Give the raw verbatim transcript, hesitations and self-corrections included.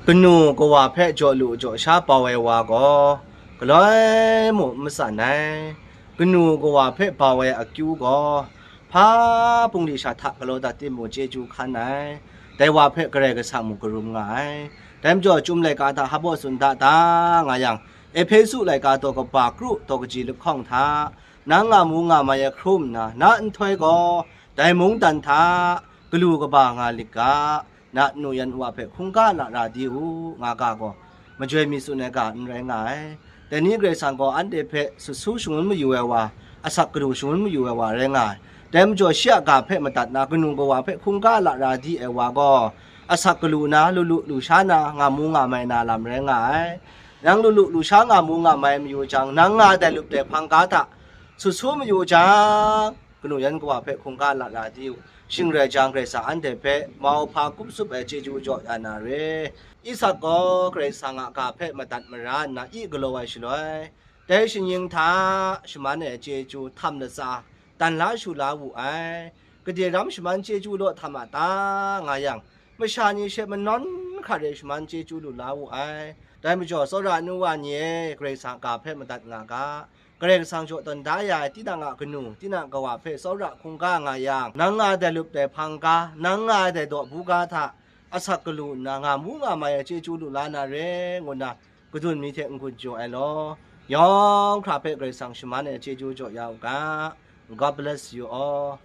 Kanu kawa hpe jaw lu jaw sha bau ai wa gaw, galoi mung n matsan ai. Kanu kawa hpe bau ai akyu gaw, hpa bungli sha hta galaw dat timung chyeju hkan ai. Dai wa hpe Karai Kasang mung karum nga ai. Dai majaw, Chyum laika hta hpa baw tsun da ta nga yang, Ehpesu laika daw kaba kru daw kaji lahkawng hta, nang nga mu nga mai ai hkrum nna, na nhtoi gaw dai mungdan hta galu kaba nga lit ga, na nu yan wa hpe hkungga lara di u, nga ga gaw, majoi mi tsun ai ga n rai nga ai. Dai ni Karai Kasang gaw anhte hpe sut su shangun mayu ai wa, asak galu shangun mayu ai wa rai nga ai. Dai majaw, shi a ga hpe madat na, kanu kawa hpe hkungga lara di ai wa gaw, asak galu na, lu lu lu sha na, nga mu nga mai na lam rai nga ai. Nang lu lu lu sha nga mu nga mai mayu jang, nang nga ai dai lup dai hpang ga hta sut su mayu jang, kanu yan kawa hpe hkungga lara di u. Shing rai jang, Karai Kasang anhte hpe mau hpa kup tsup ai chyeju jaw ya na re. Isak gaw Karai Kasang a ga hpe madat mara nna, i galaw ai shaloi, dai shinggyim hta shaman ai chyeju htam latsa dan la shu la wu ai. Gade ram shaman chyeju law htam a ta, nga yang, masha ni she manawn hkra re shaman chyeju lu la wu ai. Dai majaw, tsawra nu wa ni e, Karai Kasang ga hpe madat nga ga. Karai Kasang jaw tawn da ya ai tinang a kanu, tinang kawa hpe tsawra hkungga nga yang, nang nga ai dai lup dai hpang ga, nang nga ai dai daw buga hta asak galu nna, nga mu nga mai ai chyeju lu la na re, ngu nna kadun mi hte n-gun jaw ai law, yawng hkra hpe Karai Kasang shaman ai chyeju jaw ya u ga. God bless you all.